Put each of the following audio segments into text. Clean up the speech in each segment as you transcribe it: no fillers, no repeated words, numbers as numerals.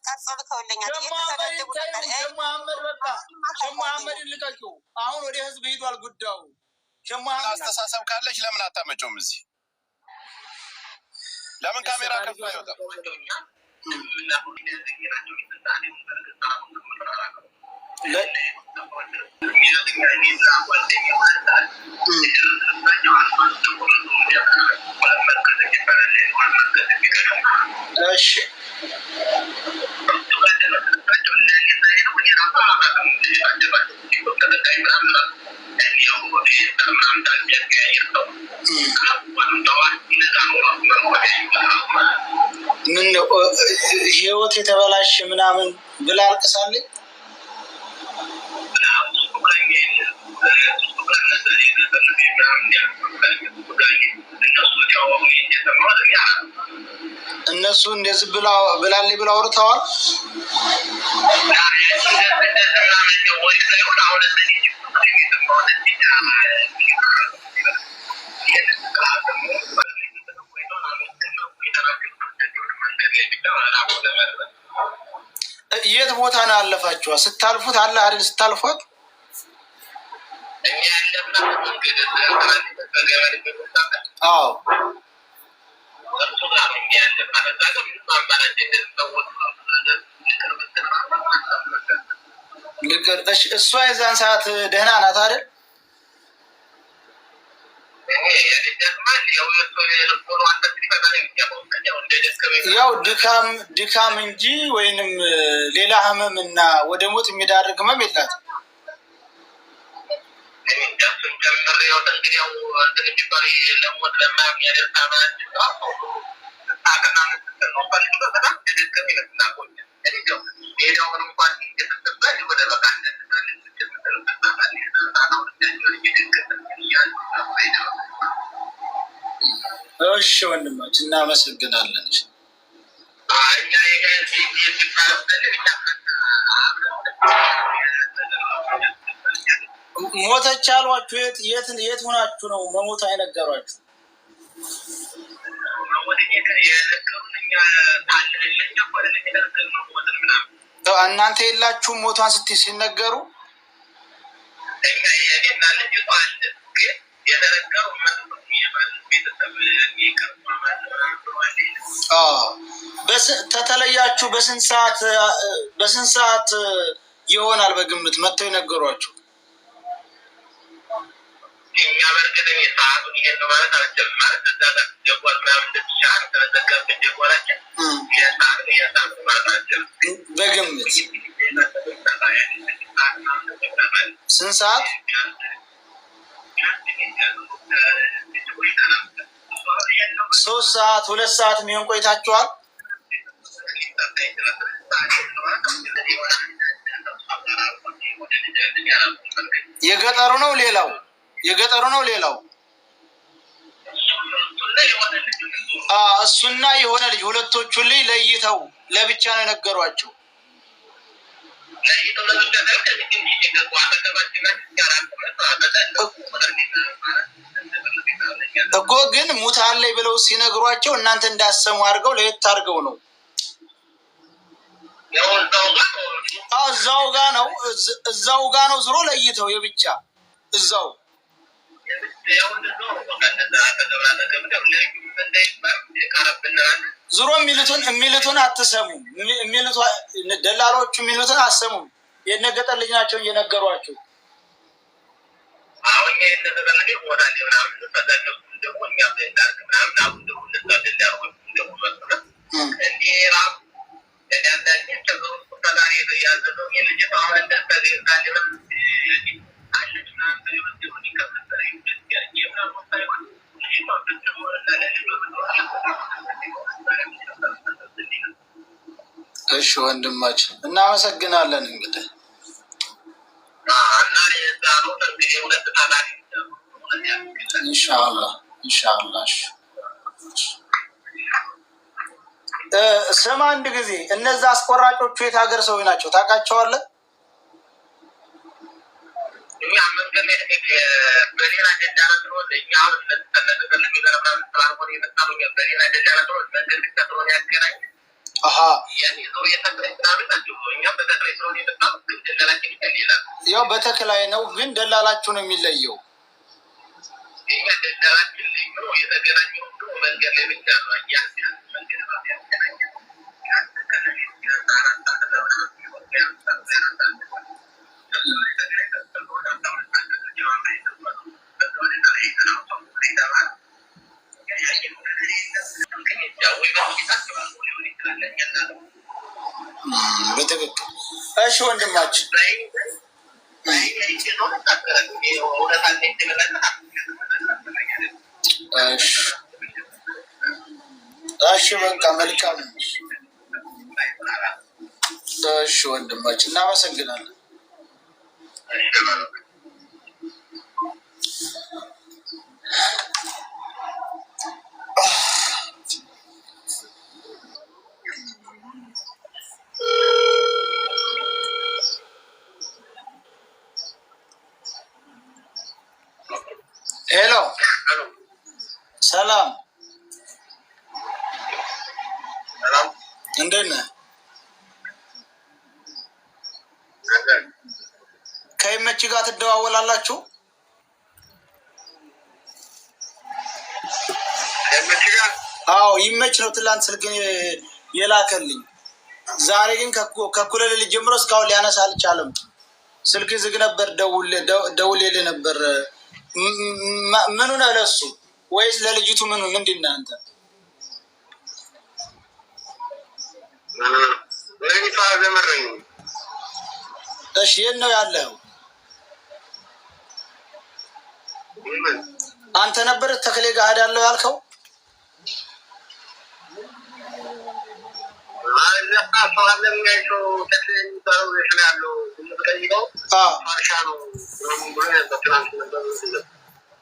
ቀርጸው ልከውልኛል። ሸህ መሐመድን እየተሰዳደቡ ተይው። ነበር። ሸህ መሐመድ በቃ ሸህ መሐመድን ልቀቂው። አሁን ወደ ህዝብ ሂዷል ጉዳዩ። ሸህ መሐመድ አስተሳሰብ ካለች ለምን አታመጪውም? እዚህ ለምን ካሜራ ከፍቶ አይወጣም? እሺ፣ ምን ነው ህይወት የተበላሸ ምናምን ብላ አልቅሳለች። እነሱ እንደዚህ ብላልኝ ብላ አውርተዋል። የት ቦታ ነው ያለፋችኋት? ስታልፉት አለ አይደል? ስታልፏት አዎ ልቅር። እሺ፣ እሷ የዛን ሰዓት ደህና ናት አይደል? ያው ድካም ድካም እንጂ ወይንም ሌላ ህመም እና ወደ ሞት የሚዳርግ ህመም የላትም። እሺ ወንድማችን እናመሰግናለን። ሞተች አሏችሁ? የት የት የት ሆናችሁ ነው መሞቷ የነገሯችሁ? እናንተ የላችሁም ሞቷን ስትይ ሲነገሩ? ተተለያችሁ በስንት ሰዓት በስንት ሰዓት ይሆናል በግምት መጥተው የነገሯችሁ? እኛ በእርግጠኝ ሰዓቱን ይሄን ነው ማለት አልችልም። ማለት እዛ ጋር ጀጓል ምናምን እንደተሻለ ተመዘገብን ጀጓላችን ይሄን ሰዓት ይሄን ሰዓት ማለት አልችልም። በግምት ስንት ሰዓት? 3 ሰዓት 2 ሰዓት የሚሆን ቆይታችኋል። የገጠሩ ነው ሌላው የገጠሩ ነው ሌላው እሱና የሆነ ልጅ ሁለቶቹ ልጅ ለይተው ለብቻ ነው የነገሯቸው። እኮ ግን ሙታለይ ብለው ሲነግሯቸው እናንተ እንዳሰሙ አድርገው ለየት አድርገው ነው። እዛው ጋ ነው እዛው ጋ ነው ዝሮ ለይተው የብቻ እዛው ዙሮ የሚሉትን አትሰሙም። ደላሎቹ የሚሉትን አትሰሙም። የነገጠር ልጅ ናቸው እየነገሯቸው። እሺ ወንድማችን እናመሰግናለን። እንግዲህ ኢንሻአላህ ኢንሻአላህ። ስም አንድ ጊዜ እነዛ አስቆራጮቹ የት ሀገር ሰው ናቸው ታውቃቸዋለህ? እኛ መንገድ ላይ በሌላ ደላላ ስለሆነ እኛ አሁን ፈለገ ፈለገ ምናምን ስላልሆነ የመጣ ነው። በሌላ ደላላ ስለሆነ መንገድ ብቻ ስለሆነ ያገናኝ አሀ ያው በተክላይ ነው፣ ግን ደላላችሁ ነው የሚለየው። በትክክል እሺ ወንድማችን እሺ በቃ መልካም። እሺ ወንድማችን እናመሰግናለን። Hello ሰላም፣ እንዴት ነህ? ከይመች ጋር ትደዋወላላችሁ? አዎ ይመች ነው ትላንት ስልክ የላከልኝ። ዛሬ ግን ከእኩለ ሌሊት ጀምሮ እስካሁን ሊያነሳ አልቻለም። ስልክ ዝግ ነበር። ደውሌልህ ነበር። ምኑ ነው ለሱ ወይስ ለልጅቱ? ምኑ ምንድን ነህ አንተ? እሺ የት ነው ያለኸው? አንተ ነበር ተክሌ ጋር እሄዳለሁ ያልከው?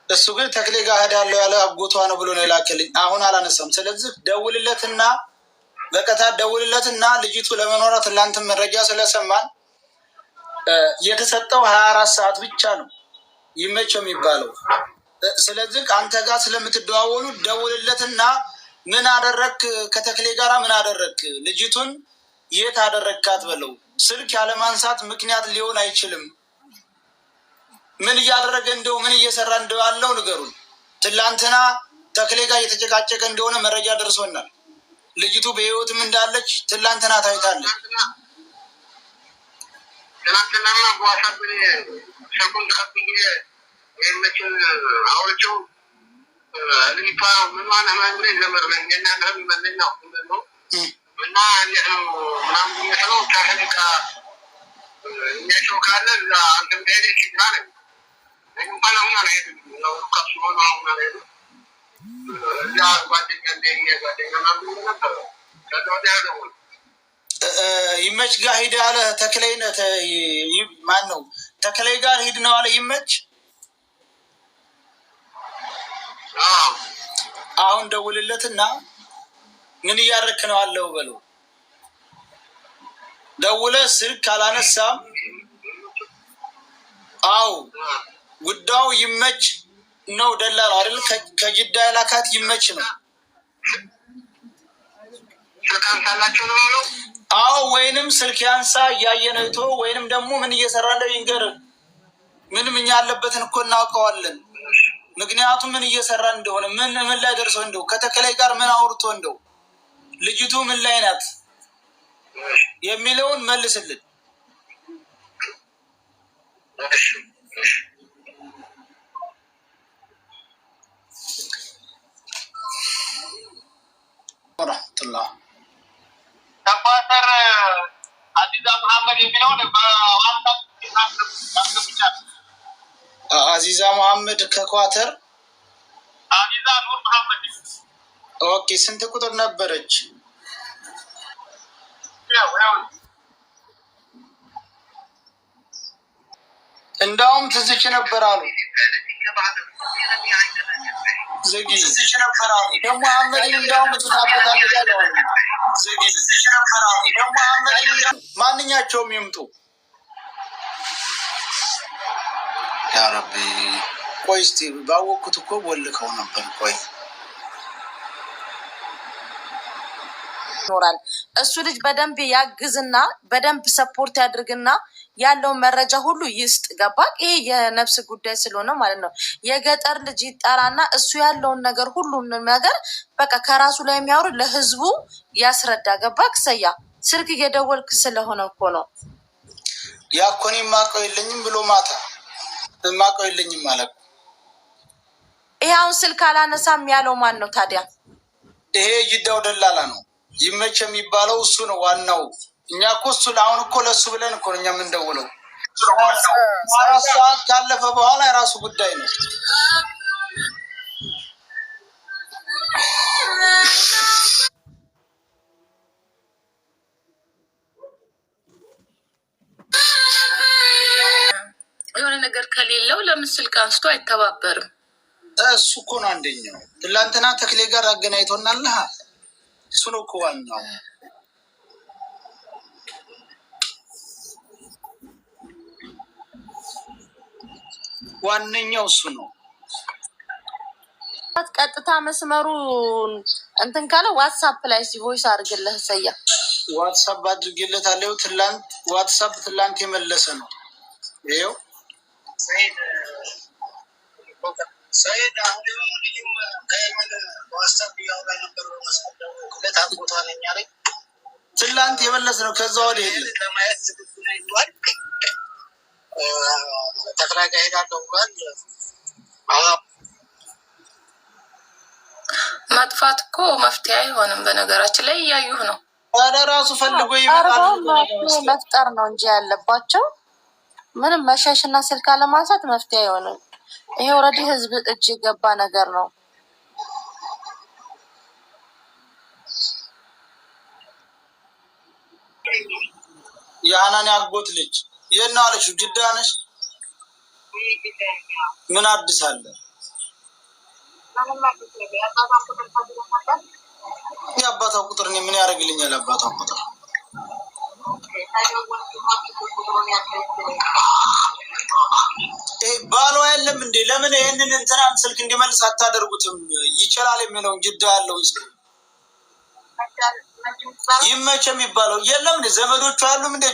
እሱ ግን ተክሌ ጋር እሄዳለሁ ያለ አጎቷ ነው ብሎ ነው የላከልኝ። አሁን አላነሳም። ስለዚህ ደውልለትና በቀጥታ ደውልለትና ልጅቱ ለመኖሯ ትላንትን መረጃ ስለሰማን የተሰጠው 24 ሰዓት ብቻ ነው ይመቸው የሚባለው። ስለዚህ አንተ ጋር ስለምትደዋወሉ ደውልለትና ምን አደረክ፣ ከተክሌ ጋር ምን አደረክ፣ ልጅቱን የት አደረግካት በለው። ስልክ ያለማንሳት ምክንያት ሊሆን አይችልም። ምን እያደረገ እንደው ምን እየሰራ እንደው ያለው ንገሩን። ትላንትና ተክሌ ጋር እየተጨቃጨቀ እንደሆነ መረጃ ደርሶናል። ልጅቱ በህይወትም እንዳለች ትላንትና ታይታለች። ትናንትናማ በዋትስአፕ ስልኩን ተቀብዬ ይመችን አውርቼው ልጅቷ ምኗን ህመም ላይ ዘመድ ነኝ የእናንተ ህመም ነኝ ነው እና እንዴት ነው ምናምን ብዬ ስለው ተክሌ ጋር የሚያቸው ካለ እዛ አንተም ከሄደች ችግር አለ። እኔ እንኳን አሁን አልሄድም፣ ያው ከሱ ሆኖ አሁን አልሄድም። እዛ ጓደኛ እንደኛ ጓደኛ ምናምን ብሎ ነበረ። ከዛ ወዲያ ደወልኩ። ይመች ጋር ሂድ አለ ተክሌ። ማን ነው ተክሌ ጋር ሂድ ነው አለ ይመች። አሁን ደውልለትና ምን እያረክ ነው አለው በለው። ደውለ ስልክ ካላነሳም አው ጉዳዩ ይመች ነው ደላላ አይደል? ከጅዳ የላካት ይመች ነው። አዎ ወይንም ስልክ ያንሳ እያየ ነው ይቶ ወይንም ደግሞ ምን እየሰራ እንደው ይንገር። ምንም እኛ ያለበትን እኮ እናውቀዋለን። ምክንያቱም ምን እየሰራ እንደሆነ ምን ምን ላይ ደርሶ እንደው ከተከላይ ጋር ምን አውርቶ እንደው ልጅቱ ምን ላይ ናት የሚለውን መልስልን። ወረሕመቱላህ ተኳተር አዚዛ መሐመድ የሚለውን በዋትስአፕ አስገብቻለሁ። አዚዛ መሐመድ ከኳተር አዚዛ ኑር መሐመድ። Okay፣ ስንት ቁጥር ነበረች? እንዳውም ትዝች ነበር አሉ ዘጊ ደግሞ መሐመድን እንዳውም ትታበታለች አሉ። ዘጊ ደግሞ መሐመድን ማንኛቸውም ይምጡ። ያ ረቢ ቆይ እስቲ ባወቅኩት እኮ ወልከው ነበር። ቆይ ይኖራል። እሱ ልጅ በደንብ ያግዝና በደንብ support ያድርግና ያለውን መረጃ ሁሉ ይስጥ። ገባክ? ይሄ የነፍስ ጉዳይ ስለሆነ ማለት ነው። የገጠር ልጅ ይጠራና እሱ ያለውን ነገር ሁሉም ነገር በቃ ከራሱ ላይ የሚያወሩ ለህዝቡ ያስረዳ። ገባክ? ሰያ ስልክ እየደወልክ ስለሆነ እኮ ነው። ያ እኮ እኔ የማውቀው የለኝም ብሎ ማታ የማውቀው የለኝም ማለት። ይሄ አሁን ስልክ አላነሳም ያለው ማን ነው ታዲያ? ይሄ ጅዳው ደላላ ነው። ይመች የሚባለው እሱ ነው ዋናው። እኛ እኮ እሱ አሁን እኮ ለእሱ ብለን እኮ ነው እኛ የምንደውለው። 4 ሰዓት ካለፈ በኋላ የራሱ ጉዳይ ነው። የሆነ ነገር ከሌለው ለምን ስልክ አንስቶ አይተባበርም? እሱ እኮ ነው አንደኛው። ትላንትና ተክሌ ጋር አገናኝቶናል። እሱ ነው እኮ ዋናው። ዋነኛው እሱ ነው። ቀጥታ መስመሩን እንትን ካለ WhatsApp ላይ voice አድርግልህ ሰያ። WhatsApp አድርጌለታለሁ። ትላንት WhatsApp ትላንት የመለሰ ነው ይኸው። ሰይድ አሁን የሆኑ ልጅም ከየመን WhatsApp እያወራ ነበር። በመስመር አጎቷ ነኝ አለኝ። ትላንት የመለሰ ነው። ከዛ ወዲህ የለም። ለማየት ዝግጁ ነኝ ብሏል። ተክላይ ጋር ሄዳለሁ ብሏል። መጥፋት እኮ መፍትሄ አይሆንም። በነገራችን ላይ እያዩህ ነው። ኧረ ራሱ ፈልጎ ይመጣል። መፍትሄ መፍጠር ነው እንጂ ያለባቸው ምንም መሸሽ እና ስልክ አለማንሳት መፍትሄ አይሆንም። ይሄ already ህዝብ እጅ የገባ ነገር ነው። የአናን አጎት ልጅ የት ነው አለችው። ጅዳ ነሽ? ምን አዲስ አለ? የአባቷ ቁጥር እኔ ምን ያደርግልኛል? አባቷ ቁጥር ባሏ የለም እንዴ? ለምን ይህንን እንትናን ስልክ እንዲመልስ አታደርጉትም? ይችላል የሚለውን ጅዳ ያለውን ሰው ይመች የሚባለው የለም እንዴ? ዘመዶቹ አሉም እንደ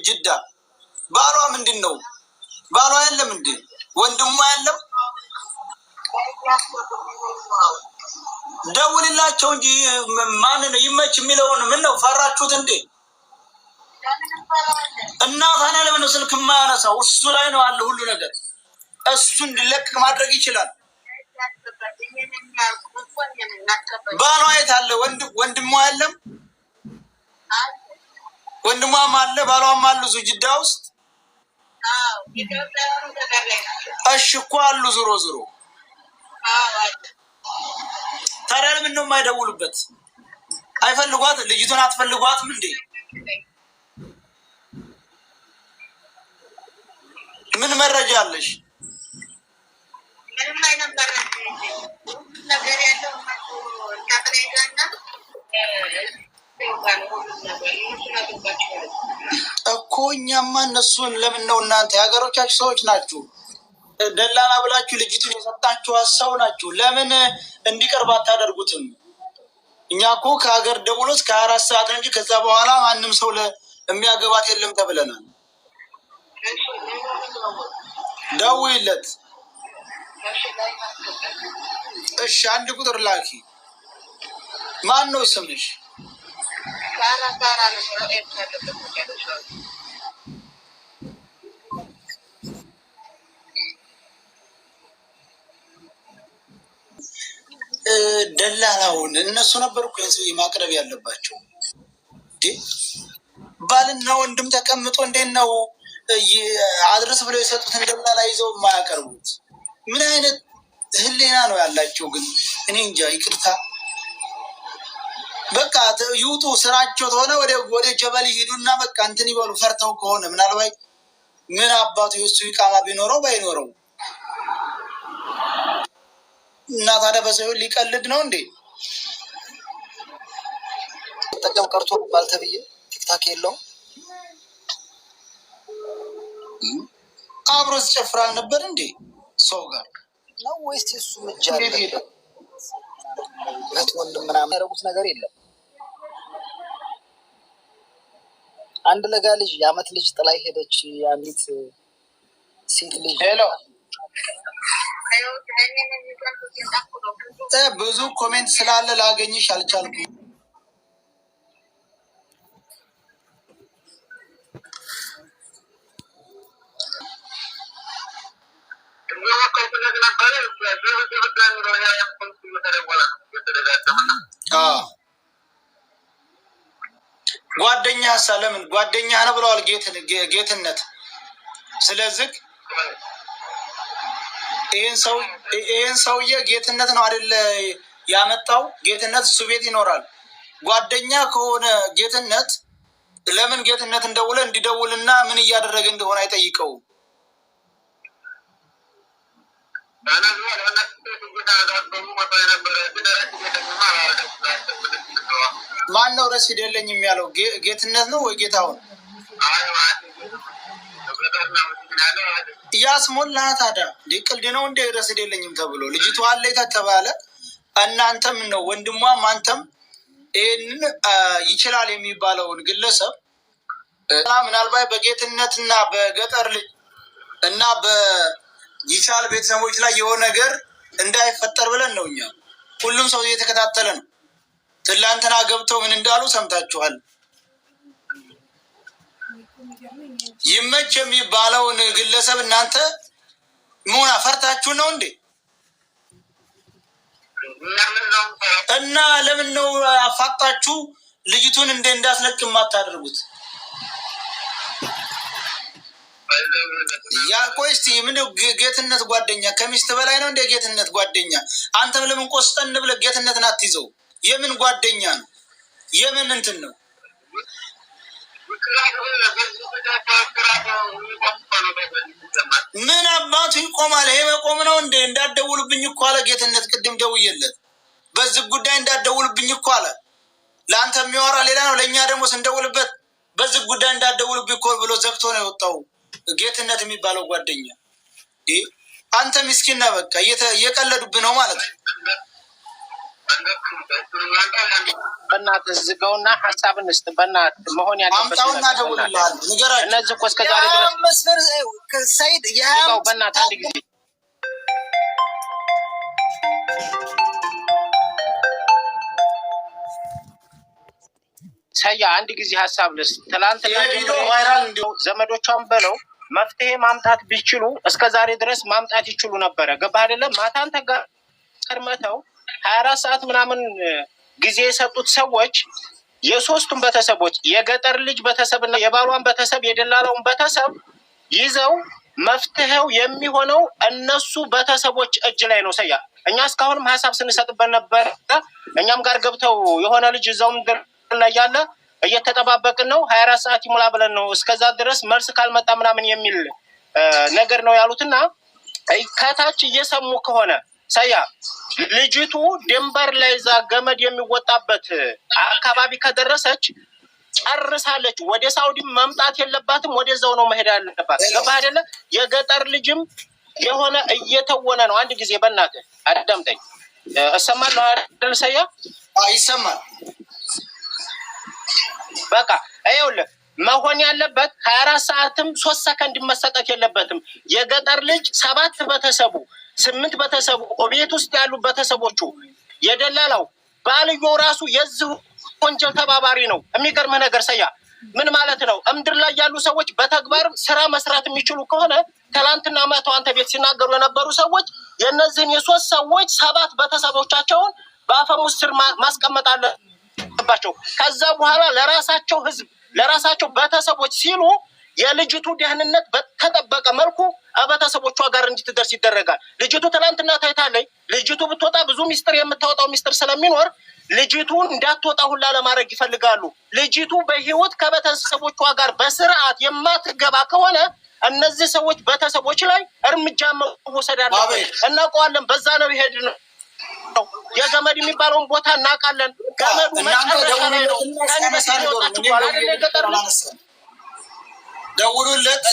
ጅዳ ባሏ ምንድን ነው? ባሏ የለም እንዴ? ወንድሟ የለም? ደውልላቸው እንጂ ማን ነው ይመች የሚለውን? ምን ነው ፈራችሁት እንዴ? እና ታዲያ ለምን ነው ስልክ የማያነሳው? እሱ ላይ ነው አለ ሁሉ ነገር። እሱ እንዲለቅቅ ማድረግ ይችላል። ባሏ የት አለ? ወንድሟ የለም? ወንድሟም አለ ባሏም አሉ እዚሁ ጅዳ ውስጥ። እሺ እኮ አሉ። ዞሮ ዞሮ ታዲያ ለምን ነው የማይደውሉበት? አይፈልጓት? ልጅቱን አትፈልጓትም እንዴ? ምን መረጃ አለሽ? ምንም አይነት መረጃ ነገር ያለው እኮ እኛማ እነሱን ለምን ነው እናንተ የሀገሮቻችሁ ሰዎች ናችሁ፣ ደላላ ብላችሁ ልጅቱን የሰጣችሁ ሰው ናችሁ። ለምን እንዲቀርብ አታደርጉትም? እኛ እኮ ከሀገር ደውሎ እስከ 4 ሰዓት ነው እንጂ ከዛ በኋላ ማንም ሰው የሚያገባት የለም ተብለናል። ደውይለት። እሺ አንድ ቁጥር ላኪ። ማን ነው ስምሽ? ደላላውን እነሱ ነበሩ እኮ ይሄን ሰውዬ ማቅረብ ያለባቸው። ባልና ወንድም ተቀምጦ እንዴት ነው አድረስ ብለው የሰጡትን ደላላ ይዘው የማያቀርቡት? ምን አይነት ህሊና ነው ያላቸው? ግን እኔ እንጃ። ይቅርታ በቃ ይውጡ። ስራቸው ተሆነ ወደ ጀበል ይሄዱና በቃ እንትን ይበሉ። ፈርተው ከሆነ ምናልባት ምን አባቱ የእሱ ይቃማ ቢኖረው ባይኖረው እና ታዲያ በሰው ሊቀልድ ነው እንዴ? ጠቀም ቀርቶ ባልተብዬ TikTok የለውም። አብሮ ሲጨፍር አልነበር እንዴ ሰው ጋር ነው ወይስ የሱ እጅ አለ? እህት ወንድም ምናምን ያደረጉት ነገር የለም። አንድ ለጋ ልጅ፣ የአመት ልጅ ጥላ ሄደች። አንዲት ሴት ልጅ። Hello፣ ብዙ comment ስላለ ላገኝሽ አልቻልኩም። ጓደኛ ሳ ለምን ጓደኛ ነው ብለዋል ጌትነት። ስለዚህ ይህን ሰውዬ ጌትነት ነው አይደለ ያመጣው? ጌትነት እሱ ቤት ይኖራል። ጓደኛ ከሆነ ጌትነት ለምን ጌትነት እንደውለ እንዲደውልና ምን እያደረገ እንደሆነ አይጠይቀውም? ማን ነው ረሲድ የለኝም ያለው? ጌትነት ነው ወይ ጌታሁን? ያስሞላ ታዲያ ቅልድ ነው እንደ ረሲድ የለኝም ተብሎ ልጅቷ አለኝ ተባለ። እናንተም ነው ወንድሟም አንተም ይህንን ይችላል የሚባለውን ግለሰብ ምናልባት በጌትነትና በገጠር ልጅ እና በይቻል ቤተሰቦች ላይ የሆነ ነገር እንዳይፈጠር ብለን ነው እኛ። ሁሉም ሰው እየተከታተለ ነው። ትላንትና ገብተው ምን እንዳሉ ሰምታችኋል። ይመች የሚባለውን ግለሰብ እናንተ መሆን ፈርታችሁ ነው እንዴ? እና ለምን ነው አፋጣችሁ ልጅቱን እንደ እንዳስለቅ የማታደርጉት? ያ ቆይ እስኪ ምንድን ጌትነት ጓደኛ ከሚስት በላይ ነው እንደ ጌትነት ጓደኛ? አንተም ለምን ቆስጠን ብለህ ጌትነትን አትይዘው? የምን ጓደኛ ነው? የምን እንትን ነው? ምን አባቱ ይቆማል? ይሄ መቆም ነው እንዴ? እንዳትደውሉብኝ እኮ አለ ጌትነት። ቅድም ደውዬለት በዚህ ጉዳይ እንዳትደውሉብኝ እኮ አለ። ለአንተ የሚያወራ ሌላ ነው፣ ለእኛ ደግሞ ስንደውልበት በዚህ ጉዳይ እንዳትደውሉብኝ እኮ ብሎ ዘግቶ ነው የወጣው ጌትነት የሚባለው ጓደኛ። አንተ ምስኪን ነህ፣ በቃ እየቀለዱብህ ነው ማለት ነው። በእናትህ ዝጋውና ሀሳብ እንስጥ። በእናትህ መሆን ያለበት አምጣውና ደውልልሃለሁ፣ ንገራቸው። እነዚህ እኮ እስከ ዛሬ ድረስ ሰይድ ዝጋው። በእናትህ አንድ ጊዜ ሰያ አንድ ጊዜ ሀሳብ ልስጥ። ትላንትና ቪዲዮ viral እንዲሁ ዘመዶቿን በለው መፍትሄ ማምጣት ቢችሉ እስከ ዛሬ ድረስ ማምጣት ይችሉ ነበረ። ገባህ አይደለም? ማታን ተጋርመተው 24 ሰዓት ምናምን ጊዜ የሰጡት ሰዎች የሶስቱን ቤተሰቦች የገጠር ልጅ ቤተሰብና የባሏን ቤተሰብ የደላላውን ቤተሰብ ይዘው መፍትሄው የሚሆነው እነሱ ቤተሰቦች እጅ ላይ ነው። ሰያ እኛ እስካሁንም ሀሳብ ስንሰጥበት ነበረ። እኛም ጋር ገብተው የሆነ ልጅ እዛው ምድር ላይ ያለ እየተጠባበቅን ነው። 24 ሰዓት ይሙላ ብለን ነው እስከዛ ድረስ መልስ ካልመጣ ምናምን የሚል ነገር ነው ያሉትና ከታች እየሰሙ ከሆነ ሰያ ልጅቱ ድንበር ላይ እዛ ገመድ የሚወጣበት አካባቢ ከደረሰች ጨርሳለች። ወደ ሳውዲ መምጣት የለባትም። ወደዛው ነው መሄድ ያለባት። ገባህ አይደለ? የገጠር ልጅም የሆነ እየተወነ ነው። አንድ ጊዜ በእናትህ አዳምጠኝ። እሰማለሁ አይደል? ሰያ ይሰማል። በቃ ይኸውልህ መሆን ያለበት 24 ሰዓትም 3 ሰከንድ መሰጠት የለበትም። የገጠር ልጅ 7 ቤተሰቡ 8 ቤተሰቡ ቤት ውስጥ ያሉ ቤተሰቦቹ የደላላው ባልዮ ራሱ የዚህ ወንጀል ተባባሪ ነው። የሚገርምህ ነገር ሰያ ምን ማለት ነው? እምድር ላይ ያሉ ሰዎች በተግባር ስራ መስራት የሚችሉ ከሆነ ትላንትና መተው አንተ ቤት ሲናገሩ የነበሩ ሰዎች የእነዚህን የ3 ሰዎች 7 ቤተሰቦቻቸውን በአፈሙዝ ስር ማስቀመጥ አለባቸው። ከዛ በኋላ ለራሳቸው ህዝብ ለራሳቸው ቤተሰቦች ሲሉ የልጅቱ ደህንነት በተጠበቀ መልኩ ቤተሰቦቿ ጋር እንድትደርስ ይደረጋል። ልጅቱ ትናንትና ታይታለች። ልጅቱ ብትወጣ ብዙ ሚስጥር የምታወጣው ሚስጥር ስለሚኖር ልጅቱን እንዳትወጣ ሁላ ለማድረግ ይፈልጋሉ። ልጅቱ በህይወት ከቤተሰቦቿ ጋር በስርዓት የማትገባ ከሆነ እነዚህ ሰዎች ቤተሰቦች ላይ እርምጃ መወሰድ አለበት። እናውቀዋለን። በዛ ነው የሄድነው። የገመድ የሚባለውን ቦታ እናውቃለን። ገመዱ መጨረሻ ላይ ነው። ደውሉለት፣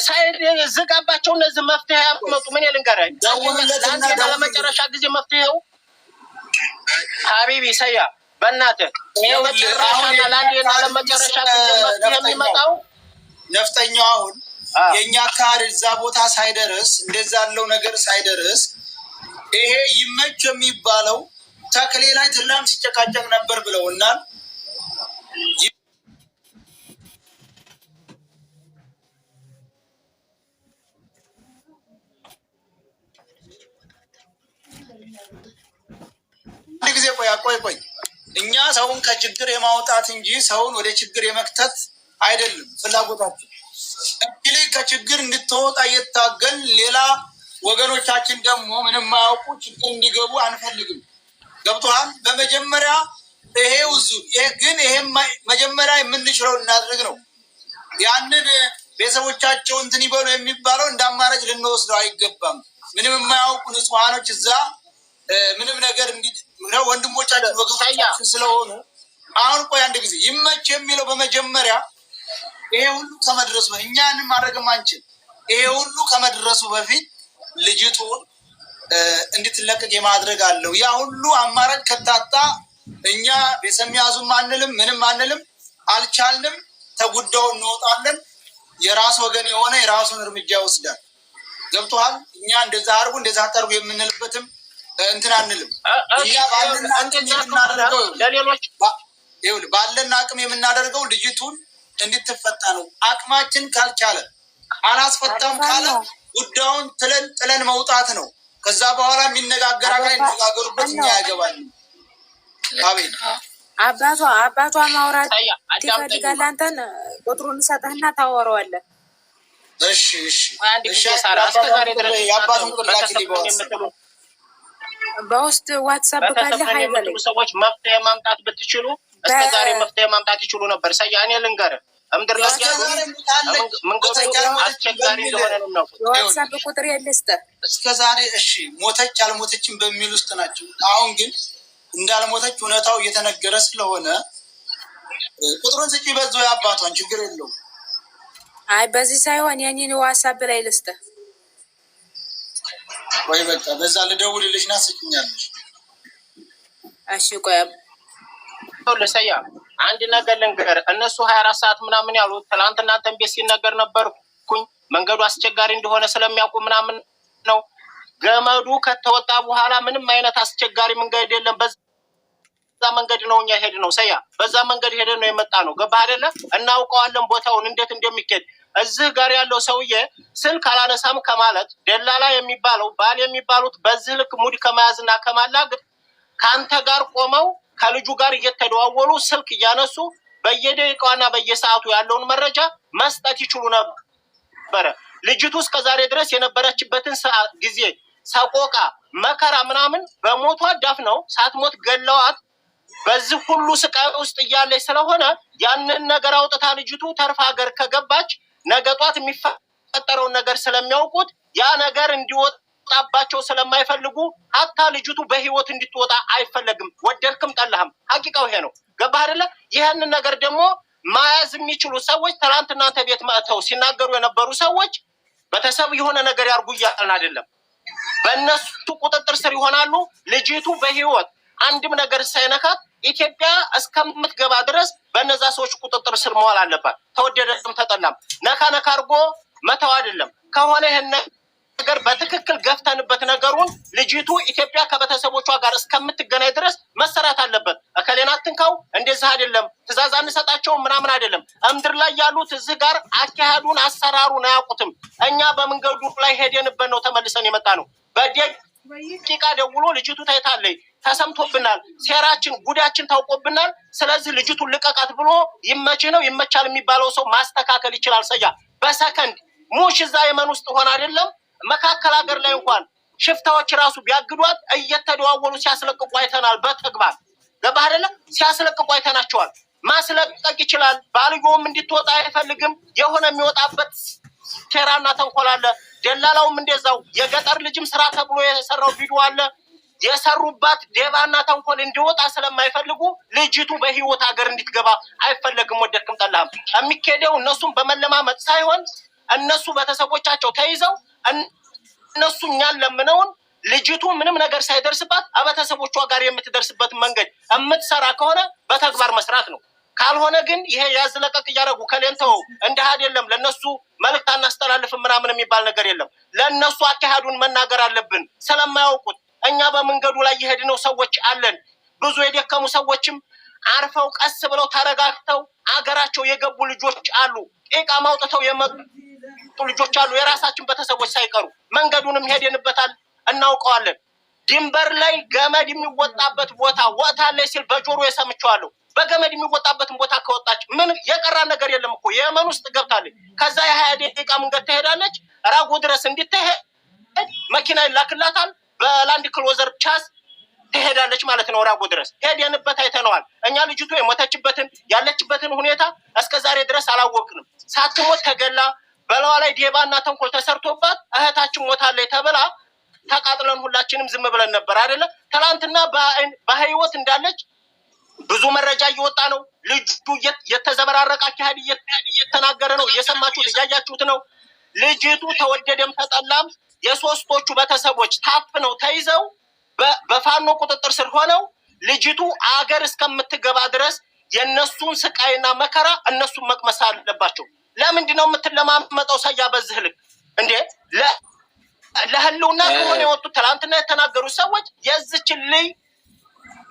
ዝጋባቸው። እነዚህ መፍትሄ ያመጡ ምን ልንገርህ፣ ለአንዴና ለመጨረሻ ጊዜ መፍትሄው ሀቢቢ ሰያ በእናትህ የመጨረሻና ለአንዴና ለመጨረሻ ጊዜ መፍትሄ የሚመጣው ነፍጠኛው አሁን የእኛ ካር እዛ ቦታ ሳይደርስ፣ እንደዛ ያለው ነገር ሳይደርስ፣ ይሄ ይመች የሚባለው ተክሌ ላይ ትላንት ሲጨቃጨቅ ነበር ብለውናል። አንድ ጊዜ ቆይ ቆይ ቆይ፣ እኛ ሰውን ከችግር የማውጣት እንጂ ሰውን ወደ ችግር የመክተት አይደለም ፍላጎታችን። እንግዲህ ከችግር እንድትወጣ እየታገል ሌላ ወገኖቻችን ደግሞ ምንም ማያውቁ ችግር እንዲገቡ አንፈልግም። ገብቶሃል? በመጀመሪያ ይሄ ውዙ ይሄ ግን ይሄ መጀመሪያ የምንችለው እናድርግ ነው። ያንን ቤተሰቦቻቸው እንትን ይበሉ የሚባለው እንደ አማራጭ ልንወስደው አይገባም። ምንም የማያውቁ ንጹሐኖች እዛ ምንም ነገር ወንድሞቻችን ወገኖቻችን ስለሆኑ፣ አሁን ቆይ አንድ ጊዜ፣ ይመች የሚለው በመጀመሪያ ይሄ ሁሉ ከመድረሱ፣ እኛ ያንን ማድረግም አንችል። ይሄ ሁሉ ከመድረሱ በፊት ልጅቱን እንድትለቀቅ የማድረግ አለው። ያ ሁሉ አማራጭ ከታጣ እኛ ቤተሰብ ያዙም አንልም፣ ምንም አንልም፣ አልቻልንም፣ ተጉዳው እንወጣለን። የራስ ወገን የሆነ የራሱን እርምጃ ይወስዳል። ገብቶሃል? እኛ እንደዛ አድርጉ እንደዛ አታርጉ የምንልበትም እንትን አንልም። እኛ ባለን አቅም የምናደርገው፣ ይኸውልህ፣ ባለን አቅም የምናደርገው ልጅቱን እንድትፈታ ነው። አቅማችን ካልቻለ፣ አላስፈታም ካለ ጉዳዩን ጥለን ጥለን መውጣት ነው። ከዛ በኋላ የሚነጋገር አካል የሚነጋገሩበት፣ እኛ ያገባል። አቤት። አባቷ ማውራት ይፈልጋል። አንተን ቁጥሩን ሰጠህና ታወራዋለህ። እሺ። አንድ ጊዜ ሳራ፣ እስከ ዛሬ ድረስ የአባቱን ቁጥር ላኪልኝ በውስጥ ዋትሳፕ ካለ hi በለኝ። ሰዎች መፍትሄ ማምጣት ብትችሉ እስከ ዛሬ መፍትሄ ማምጣት ይችሉ ነበር። ሰያ፣ እኔ ልንገርህ፣ እምድር ላይ መንገዱ አስቸጋሪ እንደሆነ ነው የሚያውቁት። የዋትሳፕ ቁጥር የልስጥህ። እስከ ዛሬ እሺ ሞተች አልሞተችም በሚል ውስጥ ናቸው። አሁን ግን እንዳልሞተች እውነታው እየተነገረ ስለሆነ ቁጥሩን ስጪ በዛው የአባቷን፣ ችግር የለውም። አይ፣ በዚህ ሳይሆን የኔን ዋትሳፕ ላይ ልስጥህ። ወይ በቃ በዛ ልደውልልሽና ስጭኛለሽ። እሺ ቆይ። ልሰያ፣ አንድ ነገር ልንገር። እነሱ 24 ሰዓት ምናምን ያሉት ትናንት እናንተን ቤት ሲነገር ነበርኩኝ። መንገዱ አስቸጋሪ እንደሆነ ስለሚያውቁ ምናምን ነው። ገመዱ ከተወጣ በኋላ ምንም አይነት አስቸጋሪ መንገድ የለም። በዛ መንገድ ነው እኛ ሄድ ነው ሰያ፣ በዛ መንገድ ሄደን ነው የመጣ ነው። ገባህ አይደለ? እናውቀዋለን ቦታውን እንዴት እንደሚኬድ። እዚህ ጋር ያለው ሰውዬ ስልክ አላነሳም ከማለት፣ ደላላ የሚባለው ባል የሚባሉት በዚህ ልክ ሙድ ከመያዝና ከማላገጥ ከአንተ ጋር ቆመው ከልጁ ጋር እየተደዋወሉ ስልክ እያነሱ በየደቂቃዋና በየሰዓቱ ያለውን መረጃ መስጠት ይችሉ ነበረ። ልጅቱ እስከ ዛሬ ድረስ የነበረችበትን ጊዜ ሰቆቃ፣ መከራ ምናምን በሞቷ ዳፍነው ሳትሞት ገለዋት በዚህ ሁሉ ስቃይ ውስጥ እያለች ስለሆነ ያንን ነገር አውጥታ ልጅቱ ተርፋ ሀገር ከገባች ነገ ጧት የሚፈጠረውን ነገር ስለሚያውቁት ያ ነገር እንዲወጣባቸው ስለማይፈልጉ ሀታ ልጅቱ በህይወት እንድትወጣ አይፈለግም። ወደድክም ጠላህም ሀቂቃው ይሄ ነው። ገባህ አይደለ? ይህንን ነገር ደግሞ መያዝ የሚችሉ ሰዎች ትናንት እናንተ ቤት መጥተው ሲናገሩ የነበሩ ሰዎች ቤተሰብ የሆነ ነገር ያርጉ እያልን አይደለም። በእነሱ ቁጥጥር ስር ይሆናሉ። ልጅቱ በህይወት አንድም ነገር ሳይነካት ኢትዮጵያ እስከምትገባ ድረስ በእነዛ ሰዎች ቁጥጥር ስር መዋል አለባት። ተወደደም ተጠላም ነካ ነካ አድርጎ መተው አይደለም። ከሆነ ይህን ነገር በትክክል ገፍተንበት ነገሩን ልጅቱ ኢትዮጵያ ከቤተሰቦቿ ጋር እስከምትገናኝ ድረስ መሰራት አለበት። እከሌን አትንካው፣ እንደዚህ አይደለም፣ ትእዛዝ አንሰጣቸውም ምናምን አይደለም። እምድር ላይ ያሉት እዚህ ጋር አካሄዱን አሰራሩን አያውቁትም። እኛ በመንገዱ ላይ ሄደንበት ነው ተመልሰን የመጣ ነው። በደቂቃ ደውሎ ልጅቱ ታይታለች፣ ተሰምቶብናል፣ ሴራችን ጉዳችን ታውቆብናል። ስለዚህ ልጅቱን ልቀቃት ብሎ ይመችህ ነው ይመቻል የሚባለው ሰው ማስተካከል ይችላል። ሰያ፣ በሰከንድ ሙሽ እዛ የመን ውስጥ ሆነ አይደለም፣ መካከል ሀገር ላይ እንኳን ሽፍታዎች ራሱ ቢያግዷት እየተደዋወሉ ሲያስለቅቁ አይተናል። በተግባር፣ ገባህ አይደለ? ሲያስለቅቁ አይተናቸዋል። ማስለቀቅ ይችላል። ባልየውም እንድትወጣ አይፈልግም። የሆነ የሚወጣበት ሴራና ተንኮል አለ። ደላላውም እንደዛው። የገጠር ልጅም ስራ ተብሎ የሰራው ቪዲዮ አለ። የሰሩባት ደባና ተንኮል እንዲወጣ ስለማይፈልጉ ልጅቱ በህይወት ሀገር እንድትገባ አይፈለግም። ወደድክም ጠላህም የሚኬደው እነሱም በመለማመጥ ሳይሆን እነሱ ቤተሰቦቻቸው ተይዘው እነሱ እኛን ለምነውን ልጅቱ ምንም ነገር ሳይደርስባት ቤተሰቦቿ ጋር የምትደርስበት መንገድ የምትሰራ ከሆነ በተግባር መስራት ነው። ካልሆነ ግን ይሄ ያዝ ለቀቅ እያደረጉ ከሌንተው እንዲህ አይደለም፣ ለነሱ መልእክት አናስተላልፍም ምናምን የሚባል ነገር የለም። ለእነሱ አካሄዱን መናገር አለብን ስለማያውቁት። እኛ በመንገዱ ላይ የሄድነው ሰዎች አለን። ብዙ የደከሙ ሰዎችም አርፈው ቀስ ብለው ተረጋግተው አገራቸው የገቡ ልጆች አሉ። ኢቃማ አውጥተው የመጡ ልጆች አሉ፣ የራሳችን ቤተሰቦች ሳይቀሩ። መንገዱንም ሄደንበታል፣ እናውቀዋለን። ድንበር ላይ ገመድ የሚወጣበት ቦታ ወጥታለች ሲል በጆሮ የሰምቼዋለሁ። በገመድ የሚወጣበትን ቦታ ከወጣች ምን የቀራ ነገር የለም እኮ፣ የመን ውስጥ ገብታለች። ከዛ የ20 ደቂቃ መንገድ ትሄዳለች። ራጎ ድረስ እንድትሄድ መኪና ይላክላታል። በ Land Cruiser ቻስ ትሄዳለች ማለት ነው። ራጎ ድረስ ሄደንበት አይተነዋል። እኛ ልጅቱ የሞተችበትን ያለችበትን ሁኔታ እስከ ዛሬ ድረስ አላወቅንም። ሳትሞት ተገላ በለዋ ላይ ዴባና ተንኮል ተሰርቶባት እህታችን ሞታለች ተብላ ተቃጥለን ሁላችንም ዝም ብለን ነበር አይደለ? ትናንትና በህይወት እንዳለች ብዙ መረጃ እየወጣ ነው። ልጁ የተዘበራረቀ አካሄድ እየተናገረ ነው። እየሰማችሁት እያያችሁት ነው። ልጅቱ ተወደደም ተጠላም የሶስቶቹ ቤተሰቦች ታፍነው ተይዘው በፋኖ ቁጥጥር ስር ሆነው ልጅቱ አገር እስከምትገባ ድረስ የእነሱን ስቃይና መከራ እነሱን መቅመስ አለባቸው። ለምንድን ነው የምትለማመጠው? ሰያ በዚህ ልክ እንዴ? ለህልውና ከሆነ የወጡት ትላንትና የተናገሩ ሰዎች የዚችን ልጅ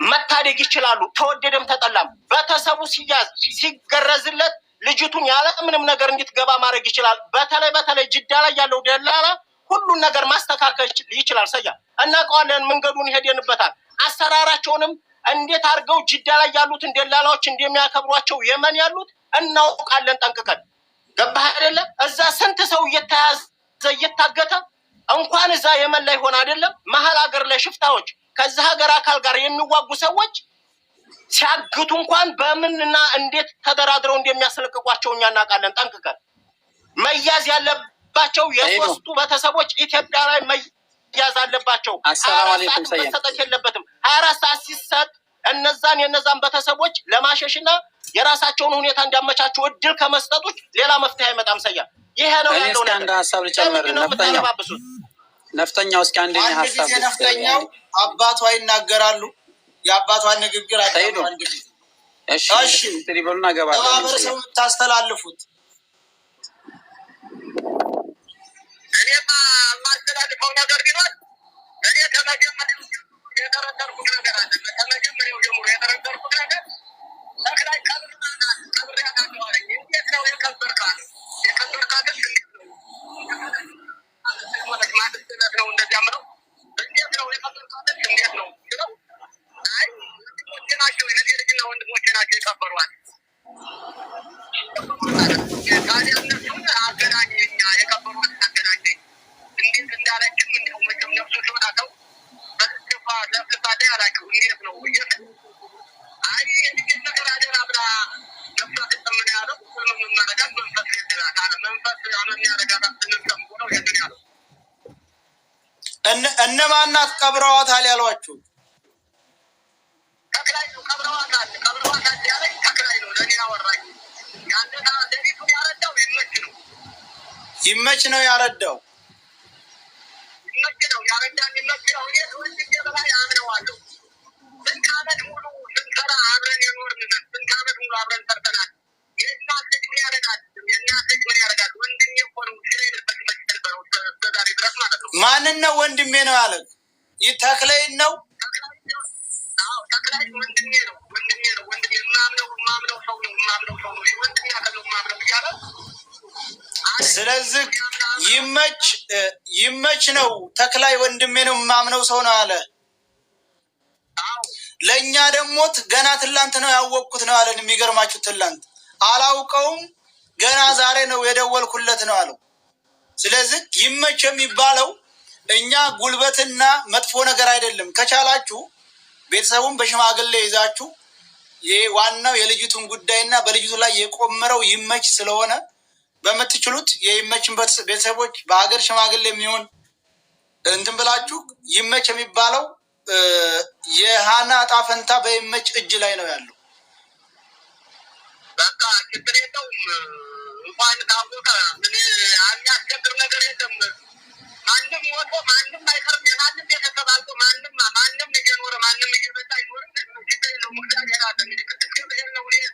መታደግ ይችላሉ። ተወደደም ተጠላም ቤተሰቡ ሲያዝ ሲገረዝለት ልጅቱን ያለ ምንም ነገር እንድትገባ ማድረግ ይችላል። በተለይ በተለይ ጅዳ ላይ ያለው ደላላ ሁሉን ነገር ማስተካከል ይችላል። ሰያ እናውቀዋለን፣ መንገዱን ሄደንበታል። አሰራራቸውንም እንዴት አድርገው ጅዳ ላይ ያሉትን ደላላዎች እንደሚያከብሯቸው የመን ያሉት እናውቃለን ጠንቅቀን። ገባህ አይደለ? እዛ ስንት ሰው እየተያዘ እየታገተ፣ እንኳን እዛ የመን ላይ ሆነ አይደለም፣ መሀል ሀገር ላይ ሽፍታዎች ከዛ ሀገር አካል ጋር የሚዋጉ ሰዎች ሲያግቱ እንኳን በምንና እንዴት ተደራድረው እንደሚያስለቅቋቸው እኛ እናውቃለን ጠንቅቀን። መያዝ ያለባቸው የሶስቱ ቤተሰቦች ኢትዮጵያ ላይ መያዝ አለባቸው። ሀያ አሰላሙ አራት አለይኩም ሰዓት ሰያ መሰጠት የለበትም። 24 ሰዓት ሲሰጥ እነዛን የነዛን ቤተሰቦች ለማሸሽና የራሳቸውን ሁኔታ እንዲያመቻቹ እድል ከመስጠቶች ሌላ መፍትሄ አይመጣም። ሰያ ይሄ ነው እኔ ያለው እስኪ ነገር። አንድ ሀሳብ ልጨምር። ለምንድን ነው ነፍጠኛው የምታለባብሱት? ነፍጠኛው እስኪ አንድ እኔ አንድ ሀሳብ ጊዜ ልስጥ። ነፍጠኛው አባቷ ይናገራሉ። የአባቷን ንግግር ሰይዶ አዳምጡ አንድ ጊዜ። እሺ እሺ እንትን ይበሉና እገባለሁ። እኔም ሰያ ለማህበረሰቡ የምታስተላልፉት? እኔማ የማስተላልፈው ነገር ቢኖር እኔ ከመጀመሪያው የጠረጠርኩት ነገር አለ። ከመጀመሪያው ጀምሮ የጠረጠርኩት ነገር ተክላይ ቀብሬያታለሁ አለኝ። እንዴት ነው የቀበርካት? የቀበርካትስ እንዴት ነው? ሆነች ማድስነት ነው እንደዚያ ምለው፣ እንዴት ነው የቀበርካትስ እንዴት ነው ስለው፣ አይ ወንድሞቼ ናቸው፣ የእህቴ ልጅና ወንድሞቼ ናቸው የቀበሯት። ታዲያ እነሱን አገናኘኝ፣ የቀበሯት አገናኘኝ። እንዴት እንዳለችም እንዲያው መቼም ነፍሱ ሲወጣ ሰው በስፋ ለፍልፋ አላችሁ እንዴት ነው ብዬ ስል፣ አይ የልጄን ነገር አደራ ብላ ነፍሷ ትጠምን ያለው ሁሉም ማረጋት መንፈስ ገደላት አለ። መንፈስ አመም ያረጋታል ስንል ሰምቶ ነው ይሄንን ያለው። እነማናት ቀብረዋታል ያሏችሁ? ተክላይ ነው፣ ቀብረዋታል ቀብረዋታል ያለኝ ተክላይ ነው ለእኔ ያወራኝ። ያንተ ሌሊቱን ያረዳው ይመች ነው። ይመች ነው ያረዳው። ይመች ነው ያረዳን፣ ይመች ነው። እኔ ወንድሜ በላይ አምነዋለሁ። ስንት ዓመት ሙሉ ስንሰራ አብረን የኖርን ነን። ስንት ዓመት ሙሉ አብረን ሰርተናል። የእናት ልጅ ምን ያደርጋል? የእናት ልጅ ምን ያደርጋል? ወንድሜ እኮ ነው ሲለኝ ነበር፣ ሲመች ነበረው እስከ ዛሬ ድረስ ማለት ነው። ማንን ነው ወንድሜ ነው ያለ? ይህ ተክለይን ነው? ተክላይ፣ አዎ ተክላይ ወንድሜ ነው፣ ወንድሜ ነው፣ ወንድሜ የማምነው የማምነው ሰው ነው፣ የማምነው ሰው ነው፣ ወንድሜ ያህል ነው የማምነው እያለ አለኝ። ስለዚህ ይመች ይመች ነው ተክላይ ወንድሜ ነው የማምነው ሰው ነው አለ። አዎ። ለእኛ ደግሞ ገና ትላንት ነው ያወቅኩት ነው ያለን። የሚገርማችሁ ትላንት አላውቀውም፣ ገና ዛሬ ነው የደወልኩለት ነው አለው። ስለዚህ ይመች የሚባለው እኛ ጉልበትና መጥፎ ነገር አይደለም። ከቻላችሁ ቤተሰቡን በሽማግሌ ይዛችሁ ይህ ዋናው የልጅቱን ጉዳይና በልጅቱ ላይ የቆመረው ይመች ስለሆነ በምትችሉት የይመችን ቤተሰቦች በሀገር ሽማግሌ የሚሆን እንትን ብላችሁ ይመች የሚባለው የሀና እጣ ፈንታ በይመች እጅ ላይ ነው ያለው። በቃ ችግር የለውም። እንኳን ታወቀ ምን የሚያስቸግር ነገር የለም። ማንም ሞቶ ማንም አይቀርም። የማንም ቤተሰብ አልቆ ማንም ማንም እየኖረ ማንም እየበላ አይኖርም። ምንም ችግር የለውም። እግዚአብሔር አለ። እንግዲህ ቅዱስ ገብርኤል ነው። እኔ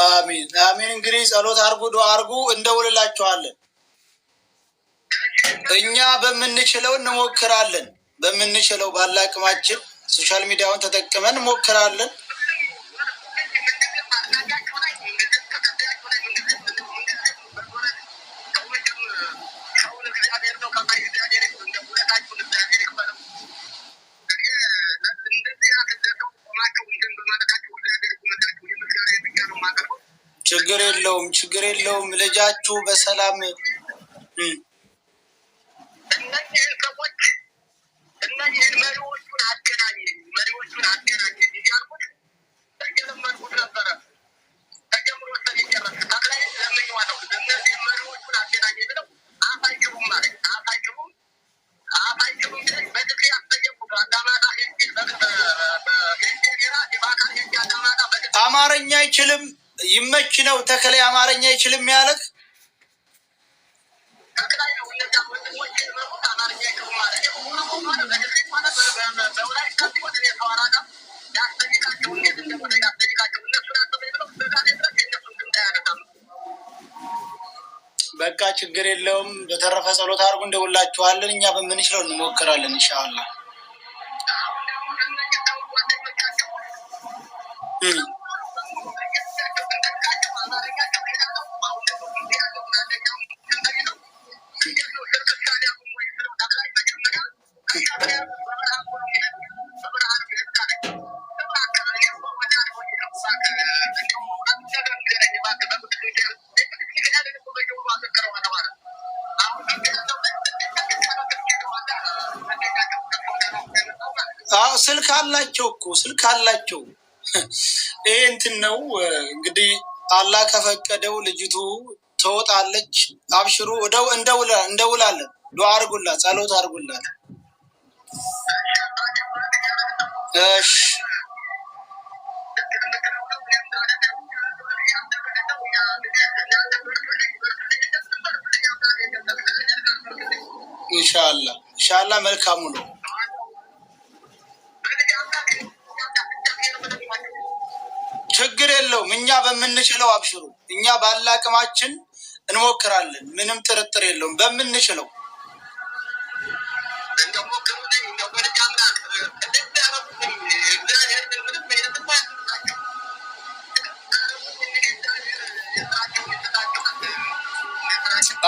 አሚን አሚን። እንግዲህ ጸሎት አርጉ፣ ዱዓ አርጉ፣ እንደውልላችኋለን። እኛ በምንችለው እንሞክራለን። በምንችለው ባለ አቅማችን social media ውን ተጠቅመን እንሞክራለን። ችግር የለውም፣ ችግር የለውም። ልጃችሁ በሰላም እነዚህን ሰዎች እነዚህን መሪዎቹን አገናኘኝ፣ መሪዎቹን አገናኘኝ እያልኩት እየለመንኩት ነበረ። ተጀምሮ እስከሚጨረስ ጠቅላይ ለምኜዋለሁ። እነዚህን መሪዎቹን አገናኘኝ ብለው አፍ አይችሉም አለኝ። አፍ አይችሉም፣ አፍ አይችሉም ቢለኝ በግሌ አስጠየቅኩት። አዳማጣ ሄጄ ሄጄ እራሴ በአካል ሄጄ አዳማጣ በግሌ አማርኛ አይችልም። ይመች ነው ተክሌ አማርኛ አይችልም ያለህ ጠቅላይ ነው። እነዚያ ወንድሞቼ የመሩት አማርኛ አይችሉም አለ። ኦሮሞ ሆነ በትግሬም ሆነ በወላይታ ሲሆን እኔ ሰው አላውቅም። ያስጠይቃቸው እንዴት እንደሆነ ያስጠይቃቸው እነሱ ናቸው ብለው እስከ ዛሬ ድረስ የእነሱን ድምፅ አያነሳም። በቃ ችግር የለውም። በተረፈ ጸሎት አድርጉ፣ እንደውላችኋለን። እኛ በምንችለው እንሞክራለን ኢንሻአላህ። አሁን ደግሞ እነዚህ ሰው ጓደኞቻቸው ስንጠይቃቸው አማርኛቸው ሌላ ነው። አሁን ደግሞ ጊዜ ያለው አንደኛው ስንጠይቀው እንዴት ነው ስልክ አልያዙም ወይ ስለው ጠቅላይ መጀመሪያ ከሻዕቢያ በበረሃ እኮ ነው የሚሄዱት፣ በበረሃ ነው የሚሄዱት አለኝ። እባክህ እኔ እኮ ወዳድ ሆኜ ነው፣ እባክህ እንደው አንድ ነገር ንገረኝ እባክህ፣ በቅዱስ ሚካኤል የቅዱስ ሚካኤልን እኮ በየወሩ አዘክረዋለሁ አለ። አሁን ጊዜ ያለው ላይ ጥቂት ያለ ስልክ ይዘዋል። አንደኛቸው ጠፍቶ ነው የመጣው ማለት ነው። አዎ ስልክ አላቸው እኮ ስልክ አላቸው። ይሄ እንትን ነው እንግዲህ አላህ ከፈቀደው ልጅቱ ትወጣለች። አብሽሩ፣ እንደው እንደውላለን። ዱዓ አድርጉላት፣ ጸሎት አድርጉላት። እሺ ኢንሻአላህ ኢንሻአላህ፣ መልካሙ ነው። ችግር የለውም። እኛ በምንችለው አብሽሩ፣ እኛ ባለ አቅማችን እንሞክራለን። ምንም ጥርጥር የለውም። በምንችለው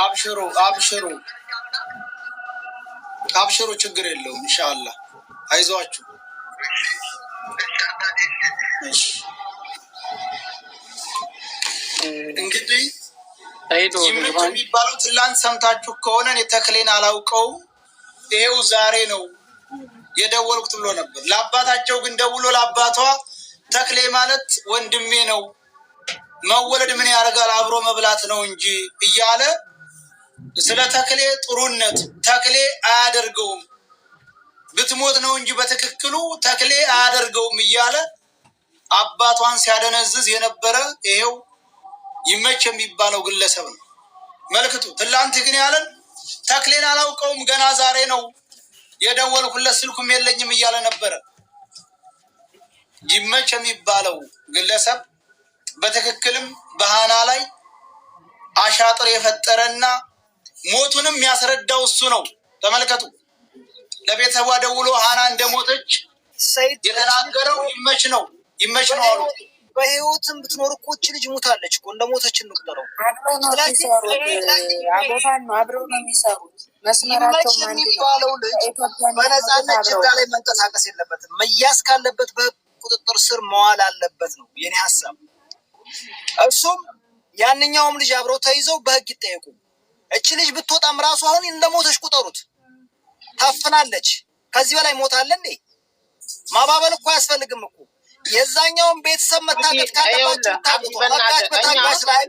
አብሽሩ፣ አብሽሩ፣ አብሽሩ። ችግር የለውም። ኢንሻአላህ አይዟችሁ። እሺ እንግዲህ ሰይዶ ይመች ልግባ። የሚባለው ትላንት ሰምታችሁ ከሆነ እኔ ተክሌን አላውቀውም፣ ይሄው ዛሬ ነው የደወልኩት ብሎ ነበር። ለአባታቸው ግን ደውሎ ለአባቷ ተክሌ ማለት ወንድሜ ነው፣ መወለድ ምን ያደርጋል አብሮ መብላት ነው እንጂ እያለ ስለ ተክሌ ጥሩነት ተክሌ አያደርገውም ብትሞት ነው እንጂ በትክክሉ ተክሌ አያደርገውም እያለ አባቷን ሲያደነዝዝ የነበረ ይሄው ይመች የሚባለው ግለሰብ ነው። መልክቱ ትላንት ግን ያለን ተክሌን አላውቀውም ገና ዛሬ ነው የደወልኩለት ስልኩም የለኝም እያለ ነበረ። ይመች የሚባለው ግለሰብ በትክክልም በሃና ላይ አሻጥር የፈጠረና ሞቱንም ያስረዳው እሱ ነው። ተመልከቱ፣ ለቤተሰቧ ደውሎ ሃና እንደሞተች ሰይድ የተናገረው ይመች ነው። ይመች ነው አሉ። በህይወትም ብትኖር እኮ እች ልጅ ሙታለች እኮ እንደ ሞተች እንቁጠረው። አብረው ነው ስለዚህ የሚሰሩት። አቦፋን ነው አብረው ነው የሚሰሩት። ይመች መስመራቸውም አንድ ነው። የሚባለው ልጅ ከኢትዮጵያ የሚመጡት በነፃነት አብረው ጅዳ ነው። ላይ መንቀሳቀስ የለበትም። መያዝ ካለበት በህግ ቁጥጥር ስር መዋል አለበት ነው የኔ ሀሳብ። እሱም ያንኛውም ልጅ አብረው ተይዘው በህግ ይጠየቁ። እች ልጅ ብትወጣም ራሱ አሁን እንደ ሞተች ቁጠሩት። ታፍናለች። ከዚህ በላይ ሞት አለ እንዴ? ማባበል እኮ አያስፈልግም እኮ። የዛኛውን ቤተሰብ መታገት ካለባቸው ይኸውልህ አብዲ ታግቱ። በእናትህ ታጋች እኛ በታጋች ላይ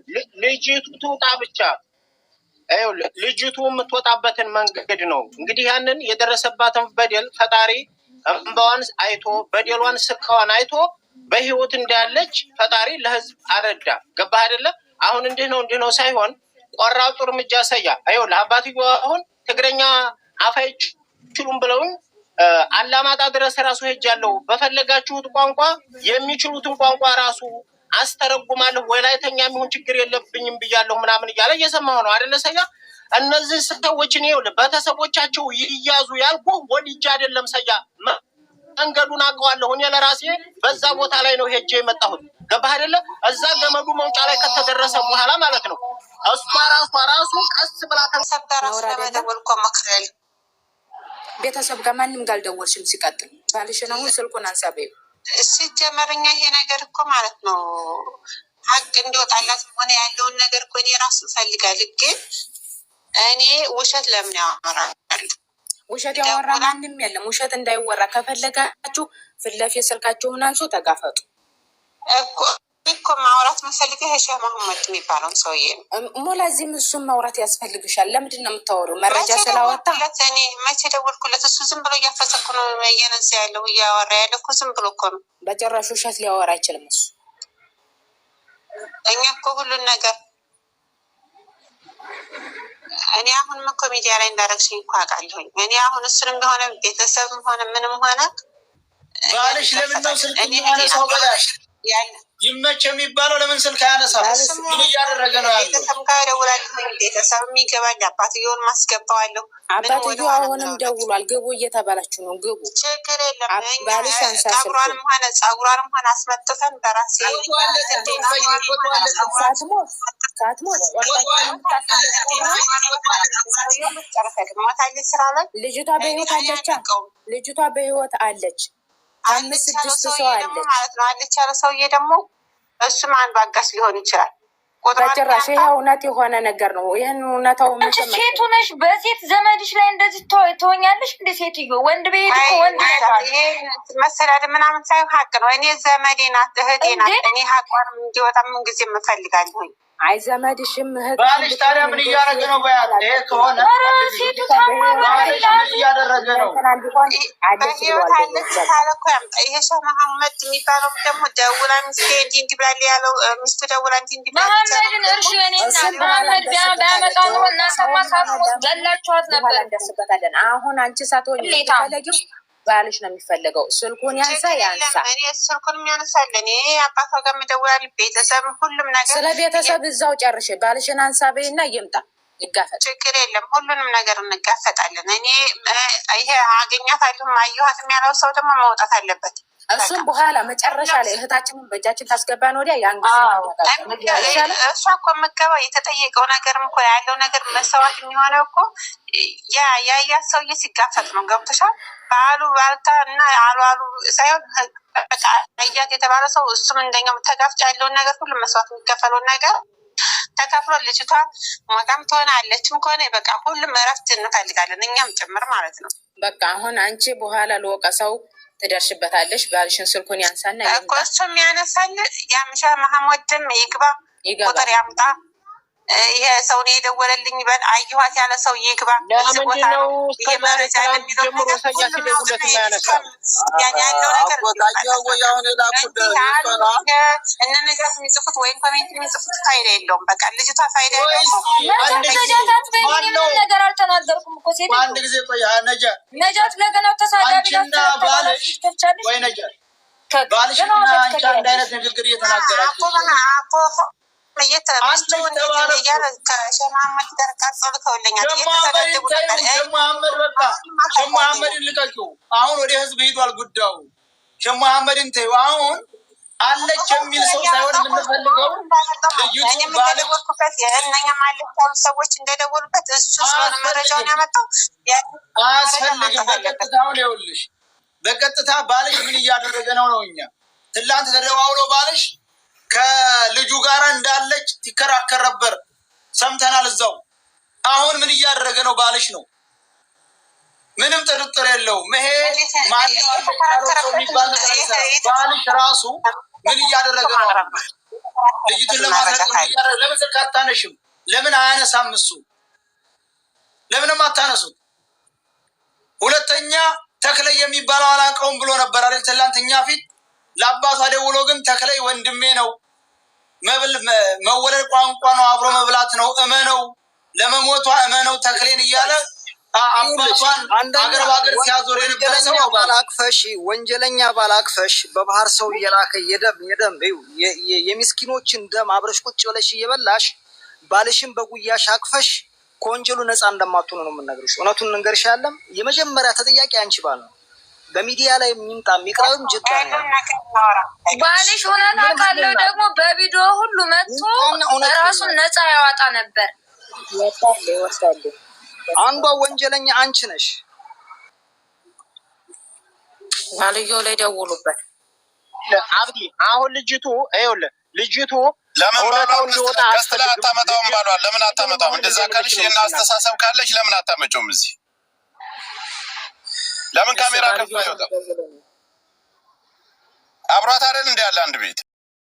ልጅቱ ትውጣ ብቻ። ይኸውልህ ልጅቱ የምትወጣበትን መንገድ ነው እንግዲህ ያንን የደረሰባትን በደል ፈጣሪ እንባዋን አይቶ በደሏን ስቃዋን አይቶ በህይወት እንዳለች ፈጣሪ ለህዝብ አረዳ። ገባህ አይደለ? አሁን እንዲህ ነው እንዲህ ነው ሳይሆን ቆራጡ እርምጃ ሰያ ይኸውልህ፣ አባትየው አሁን ትግረኛ አፍ አይችሉም ብለውኝ አላማጣ ድረስ ራሱ ሄጃለሁ። በፈለጋችሁት ቋንቋ የሚችሉትን ቋንቋ ራሱ አስተረጉማለሁ፣ ወላይተኛ የሚሆን ችግር የለብኝም ብያለሁ ምናምን እያለ እየሰማሁ ነው አይደለ ሰያ? እነዚህ ሰዎች እኔ ይኸውልህ ቤተሰቦቻቸው ይያዙ ያልኩህ ወድጄ አይደለም ሰያ፣ መንገዱን አውቀዋለሁ። እኔ ለራሴ በዛ ቦታ ላይ ነው ሄጄ የመጣሁት። ገባህ አይደለ? እዛ ገመዱ መውጫ ላይ ከተደረሰ በኋላ ማለት ነው እሷ ራሷ ራሱ ቀስ ብላ ቤተሰብ ጋር ራሱ ነውር አይደለም። ለመደወል እኮ ሞክሬያለሁ። ቤተሰብ ጋር ማንም ጋር አልደወልሽም። ሲቀጥል ባልሽን አሁን ስልኩን አንሳ በይው። ሲጀመር እኛ ይሄ ነገር እኮ ማለት ነው ሀቅ እንዲወጣላት ሆነ ያለውን ነገር እኮ እኔ ራሱ እፈልጋለሁ። ግን እኔ ውሸት ለምን ያወራሉ? ውሸት ያወራ ደውላ ማንም የለም። ውሸት እንዳይወራ ከፈለጋችሁ ፊት ለፊት ስልካችሁን አንሱ፣ ተጋፈጡ። እኮ እኔ እኮ ማውራት የምፈልገው የሼህ መሐመድ የሚባለውን ሰውዬ ነው። ሞላዚም እሱን ማውራት ያስፈልግሻል። ለምንድን ነው የምታወሪው? መረጃ መቼ ስላወጣ ደወልኩለት? እኔ መቼ ደወልኩለት? እሱ ዝም ብሎ እያፈሰ እኮ ነው እየነዛ ያለው፣ እያወራ ያለው እኮ ዝም ብሎ እኮ ነው። በጭራሽ ውሸት ሊያወራ አይችልም እሱ። እኛ እኮ ሁሉን ነገር እኔ አሁንም እኮ ሚዲያ ላይ እንዳደረግሽኝ እኮ አውቃለሁኝ። እኔ አሁን እሱንም ሆነ ቤተሰብም ሆነ ምንም ሆነ እኛ ባልሽ ለምን ነው እንጋፈጣለን። ስልክ እኔ እህቴ የማያነሳው? ናት በላሽ ያለ ይመች የሚባለው ለምን ስልክ አያነሳም? እሱም ምን እያደረገ ነው ያለው? ቤተሰብ ጋር እደውላለሁኝ፣ ቤተሰብም ይገባል። አባትየውን ማስገባዋለሁ። ምንም አባትዮ ወደኋላ አሁንም ምለው ነገር ደውሏል። ግቡ እየተባላችሁ ነው። ግቡ። ችግር የለም። እኛ ባልሽ አንሳ ስልኩን። ቀብሯንም ሆነ ጸጉሯንም ሆነ አስመጥተን በራሴ ፎቶ አለጥፈው ፈይ ጸጉሯንም ፎቶ ሆነ አለጥፈው ጸጉሯን ሳትሞት ሳትሞት ፎቶ ቆርጣችሁ የምታስመጡት ሰውየው መጨረሻ ሞታለች ስራ ላይ ልጅቷ እኔ በህይወት አለቻ። አያለቀውም። ልጅቷ በህይወት አለች። አምስት አለች ያለው ስድስት ሰው ሰውዬ ደግሞ አለች። ማለት ነው። አለች ያለው ሰውዬ ደግሞ እሱም አንዱ አጋሽ ሊሆን ይችላል። ቁጥሯንም በጭራሽ ይሄ ያምጣ። እውነት የሆነ ነገር ነው። ይህን እውነታው አንቺ መቼም ሴት ሆነሽ በሴት ዘመድሽ ላይ እንደዚህ ትሆኛለሽ እንደ ሴትዮ? ወንድ ቤት እኮ አይ ወንድ ይነካል ይሄ መሰዳደብ ምናምን ሳይሆን ሀቅ ነው። እኔ ዘመዴ ናት፣ እህቴ እንዴ። ናት። እኔ ሀቋንም እንዲወጣ ምን ጊዜ እፈልጋለሁኝ። አይ ዘመድሽም እህትሽም ባልሽ ታዲያ ብትሆን ምን እንደዚህ እያደረገ ነው? በያት ይሄ ከሆነ ኧረ አንድ ጊዜ ሴቱ ልጅቷ ታማ በህይወት ባልሽ በላ ምን እያደረገ ነው? እንትና ቢሆን አለች በህይወት ብለዋል። አለች በህይወት ካለ እኮ ያምጣ። ይሄ ሸህ መሐመድ የሚባለውም ደግሞ ደውላ ሚስቴ እንዲህ እንዲህ ብላለች ያለው ሚስቱ ደውላ እንዲህ እንዲህ ብላለች ያለውም መሐመድን ደግሞ እርሹ የኔ እናት እሱም በኋላ መሐመድ እንደርስበታለን። ቢያመጣ ኑሮ እናንተማ ሰውም ሆነ ሳትሞት ለምን ገላችኋት በኋላ ነበር እኮ። እንደርስበታለን። አሁን አንቺ ሳትሆኝ ቅሌታም የምትፈለጊው ባልሽ ነው የሚፈለገው። ስልኩን ያንሳ ችግር የለም። ያንሳ። እኔ ስልኩንም ያነሳል። እኔ አባቷ ጋር እደውላለሁ። ቤተሰብ ሁሉም ነገር ስለ ቤተሰብ እዛው ጨርሽ። ባልሽን አንሳ በይና ይምጣ ይጋፈጥ። ችግር የለም። ሁሉንም ነገር እንጋፈጣለን። እኔ ይሄ አገኛታለሁ አየኋትም ያለው ሰው ደግሞ መውጣት አለበት። በቃ እሱም በኋላ መጨረሻ ላይ እህታችንን በእጃችን ታስገባን ወዲያ ያን ጊዜ አዎ መነጋገር ይሻላል። እሷ እኮ የምገባው የተጠየቀው ነገርም እኮ ያለው ነገር መሰዋት የሚሆነው እኮ ያ ያ ሰውዬ ሲጋፈጥ ነው። ገብቶሻል? በአሉ ባልታ እና አሉ አሉ ሳይሆን በቃ አያት የተባለ ሰው እሱም እንደኛው ተጋፍጭ ያለውን ነገር ሁሉ መስዋዕት የሚከፈለውን ነገር ተከፍሎ ልጅቷ ሞታም ትሆነ አለችም ከሆነ በቃ ሁሉም እረፍት እንፈልጋለን እኛም ጭምር ማለት ነው። በቃ አሁን አንቺ በኋላ ለወቀሰው ትደርሽበታለሽ። ባልሽን ስልኩን ያንሳና እኮ ይምጣ፣ እሱም ያነሳል። ያምሻ መሐመድም ይግባ፣ ቁጥር ይገባል። ያምጣ። ይሄ ሰው ነው የደወለልኝ በል አየኋት ያለ ሰው ይግባ። እዚህ ለምንድን ቦታ ነው ነው እስከ ይሄ ዛሬ መረጃ አለ ትናንት የሚለው ጀምሮ ነገር ሰያ ሁሉም ሲደውለት አውጥቶ የማያነሳው? ያን ያለው ነገር አጎት አየኸው እንዲወጣለት ወይ? ነው። አሁን የላኩት እንዲህ አሉ የእሷ ነዋ። እነ ነጃት የሚጽፉት ወይም comment የሚጽፉት ፋይዳ የለውም። በቃ ልጅቷ ፋይዳ ቆይ ያለው እስኪ መቼም አንድ ጊዜ ነጃት አትበይኝ። እኔ ማን ነው? ምንም ነገር አልተናገርኩም እኮ ሴትዮ። አንድ ጊዜ ቆይ ነጃት፣ ነጃት ለገናው ተሳዳቢ ናት አንቺና ስለተባላችሁ ባልሽ ትከፍቻለሽ ወይ እንዴ? ነጃት፣ ገና ባልሽና ወተት አንቺ አንድ ከፍያለሽ። አይነት ንግግር እየተናገራችሁ አቦ ነው። አቦ ሚስቱ አለች እንዴት ተባለ እኮ። እያለ ከሼህ መሐመድ ጋር ቀርጾ ልከውልኛል። ሸህ መሐመድን እየተሰዳደቡ ተይው። ነበር። ሸህ መሐመድ በቃ ሸህ መሐመድን ልቀቂው። አሁን ወደ ህዝብ ሂዷል ጉዳዩ። ሸህ መሐመድን ተይው። አሁን አለች የሚል ሰው ሳይሆን የምንፈልገው ልጅቱ እኔም ባልሽ እንደደወልኩበት እነኛም አለች ያሉ ሰዎች እንደደወሉበት እሱ ስለሆነ መረጃውን አያስፈልግም ያመጣው ያንን መረጃ አያስፈልግም። ማምጣት አለበት። በቀጥታ አሁን ይኸውልሽ፣ በቀጥታ ባልሽ ምን እያደረገ ነው ነው እኛ ትላንት ተደዋውሎ ባልሽ ከልጁ ጋር እንዳለች ትከራከር ነበር፣ ሰምተናል እዛው። አሁን ምን እያደረገ ነው ባልሽ ነው፣ ምንም ጥርጥር የለውም። ይሄ ማነው አለች ያለው ሰው የሚባል ነገር አይሰራም። ባልሽ ራሱ ምን እያደረገ ነው? አሁን ልጅቱን ለማስለቀቅ ምን እያደረገ? ለምን ስልክ አታነሽም? ለምን አያነሳም እሱ? ለምንም አታነሱት? ሁለተኛ ተክለ የሚባለው አላውቀውም ብሎ ነበር አይደል? ትላንት እኛ ፊት ለአባቷ ደውሎ ግን ተክለይ ወንድሜ ነው፣ መብል መወለድ ቋንቋ ነው፣ አብሮ መብላት ነው፣ እመነው፣ ለመሞቷ እመነው ተክሌን እያለ አባቷን አገር በአገር ሲያዞር የነበረ ሰው ወንጀለኛ ባላቅፈሽ ወንጀለኛ ባላቅፈሽ በባህር ሰው እየላከ የደም የደም የሚስኪኖችን ደም አብረሽ ቁጭ ብለሽ እየበላሽ ባልሽን በጉያሽ አቅፈሽ ከወንጀሉ ነፃ እንደማትሆኑ ነው የምነግርሽ። እውነቱን እንገርሽ ያለም የመጀመሪያ ተጠያቂ አንቺ ባል ነው። በሚዲያ ላይ የሚምጣ የሚቅረብም ጅዳ ነው። ባልሽ እውነታ ካለው ደግሞ በቪዲዮ ሁሉ መጥቶ ራሱን ነፃ ያዋጣ ነበር። አንዷ ወንጀለኛ አንቺ ነሽ። ባልየው ላይ ደውሉበት። አብዲ አሁን ልጅቱ ይኸውልህ፣ ልጅቱ ለምን እውነታው እንዲወጣ guest ላይ አታመጣውም? ባሏል ለምን አታመጣውም? እንደዛ ካልሽ እና አስተሳሰብ ካለሽ ለምን አታመጪውም? እዚህ ለምን ካሜራ ከፍቶ አይወጣም? አብሯት አይደል እንደ ያለ አንድ ቤት።